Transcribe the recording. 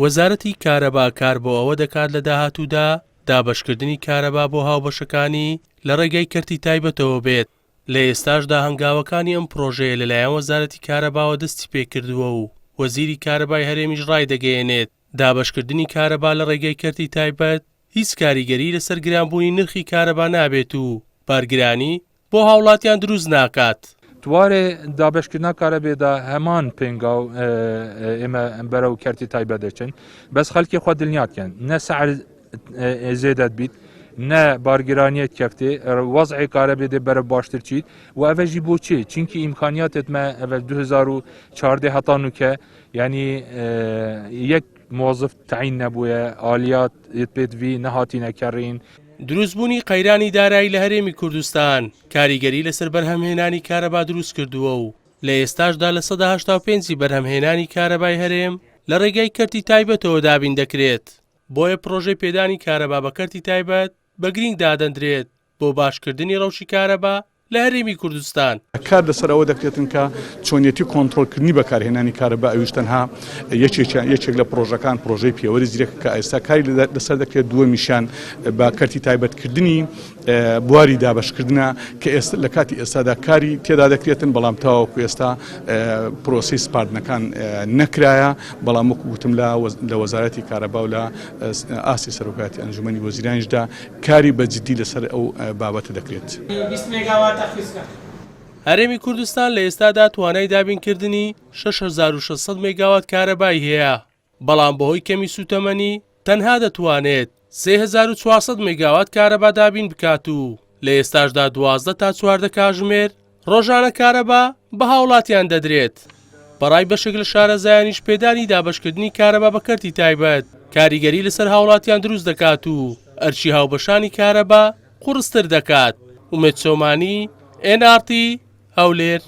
وەزارەتی کارەبا کار بۆ ئەوە دەکات لە داهاتوودا دابەشکردنی کارەبا بۆ هاوبەشەکانی لە ڕێگەی کەرتی تایبەتەوە بێت، لە ئێستاشدا هەنگاوەکانی ئەم پڕۆژەیە لەلایەن وەزارەتی کارەباوە دەستی پێکردووە و وەزیری کارەبای هەرێمیش ڕایدەگەیەنێت، دابەشکردنی کارەبا لە ڕێگەی کەرتی تایبەت هیچ کاریگەری لەسەر گرانبوونی نرخی کارەبا نابێت و بارگرانی بۆ هاوڵاتیان دروست ناکات. توارێ دابەشکردنا کارەبێدا هەمان پێنگاو ئێمە بەرەو کەرتی تایبەت دەچن بەس خەلکی خۆ دلنیات کەن نە سعر زێدەت بیت نە بارگرانیت کەفتێ وەزعی کارەبێ دێ بەرە باشتر چیت و ئەڤەژی بۆچی چینکی ئیمکانیاتت مە ئەڤ 2014 هەتا نوکە یعنی یەک مۆزف تعین نەبووە ئالیات پێدوی نەهاتینە کەڕین. دروستبوونی قەیرانی دارایی لە هەرێمی کوردستان کاریگەری لەسەر بەرهەمهێنانی کارەبا دروستکردووە و لە ئێستاشدا 85% ی بەرهەمهێنانی کارەبای هەرێم لە ڕێگای کەرتی تایبەتەوە دابین دەکرێت، بۆیە پڕۆژەی پێدانی کارەبا بە کەرتی تایبەت بە گرینگ دادەندرێت بۆ باشکردنی ڕەوشی کارەبا لە هەرێمی کوردستان. کار لەسەر ئەوە دەکرێتن کە چۆنیەتی کۆنترۆڵکردنی بەکارهێنانی کارەبا ئەویش تەنها یەکێکیان یەکێک لە پڕۆژەکان پڕۆژەی پێوەری زیرەکە کە ئێستا کاری لەسەر دەکرێت دووەمیشیان بە کەرتی تایبەتکردنی بواری دابەشکردنە کە ئێستا لە کاتی ئێستادا کاری تێدا دەکرێتن بەڵام تاوەکو ئێستا پرۆسەی سپاردنەکان نەکرایە بەڵام وەکو گوتم لە وەزارەتی کارەبا و لە ئاستی سەرۆکایەتی ئەنجومەنی وەزیرانیشدا کاری بە جدی لەسەر ئەو بابەتە دەکرێت. هەرێمی کوردستان لە ئێستادا توانای دابینکردنی 6600 مێگاوات کارەبای هەیە، بەڵام بەهۆی کەمی سووتەمەنی تەنها دەتوانێت 3400 مێگاوات کارەبا دابین بکات و لە ئێستاشدا 12 تا 14 کاژمێر ڕۆژانە کارەبا بە هاوڵاتیان دەدرێت. بەڕای بەشێک لە شارەزایانیش پێدانی دابەشکردنی کارەبا بە کەرتی تایبەت کاریگەری لەسەر هاوڵاتیان دروست دەکات و ئەرکی هاوبەشانی کارەبا قوڕستر دەکات. ئومێد چۆمانی، ئێن ئاڕ تی، هەولێر.